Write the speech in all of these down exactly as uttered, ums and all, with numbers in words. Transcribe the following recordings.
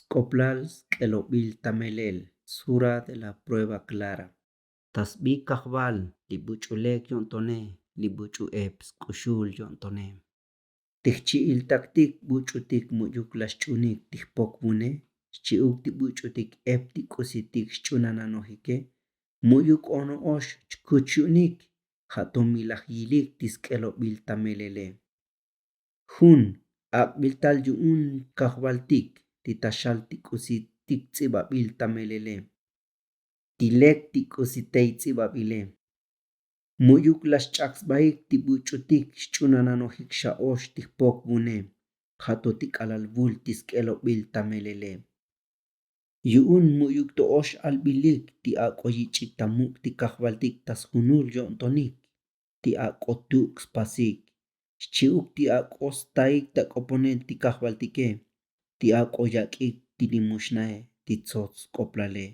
Sk'oplal sk'elobil ta melel. Sura de la prueba klara. Ta sbi kajval li buch'u lek yo'ntone, li buch'u ep sk'uxul yo'ntone. Ti jchi'il taktik buch'utik mu'yuk la xch'unik ti jpok vune, xchi'uk ti buch'utik ep ti k'usitik xch'unanan ojike, mu'yuk ono ox chkuch yu'unik. Ja' to mi laj yilik ti sk'elobil ta melele. Jun ak'bil tal yu'un kajvaltik ti ta xal ti k'usitik tz'ibabil ta melele, ti lek ti k'usi tey tz'ibabile. Mu'yuk la xch'ak sbaik ti buch'utik xch'unanan ojik xa ox ti jpok vune, ja' to ti k'alal vul ti sk'elobil ta melele. Yu'un mu'yuk to ox albilik ti ak'o yich'ik ta muk' ti kajvaltik ta sjunul yo'ntonik, ti ak'o tuk' spasik, xchi'uk ti ak'o staik ta k'oponel ti kajvaltike, ti ak'o yak'ik ti limuxnae, ti tsots sk'oplale,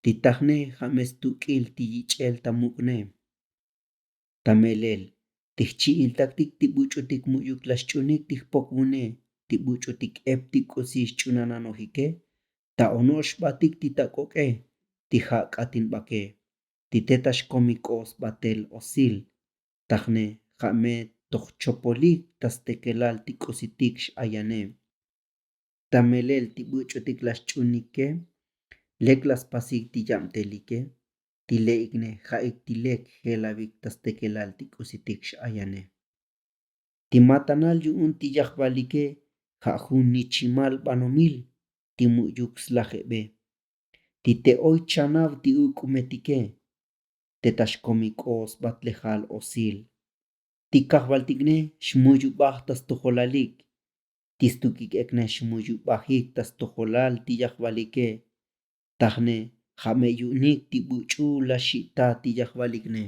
ti tajne ja' me stuk'il ti yich'el ta muk'ne. Ta melel ti jchi'il taktik ti buch'utik mu'yuk la xch'unik ti jpok vune, ti buch'utik ep ti k'usi xch'unanan ojike, ta ono'ox xbatik ti ta k'ok'e, ti ja' k'atin bake, ti te ta xkomik k'o sbatel osil, tajne ja' me toj chopolik ta stekelal ti k'usitik x'ayane. Ta melel ti buch'utik la xch'unike, lek la spasik ti yabtelike, ti le'ikne ja'ik ti lek jelavik ta stekelal ti k'usitik x'ayane. Ti matanal yu'un ti yajvalike ja' jun nichimal banomil ti mu'yuk slajebe, ti te oy chanav ti uk'umetike, te ta xkomik k'o sbatlejal osil. Ti kajvaltikne xmuyubaj ta stojolalik, ti stuk'ik ekne xmuyubajik ta stojolal ti yajvalike, tajne ja' me yu'unik ti buch'u la xi'ta ti yajvalikne.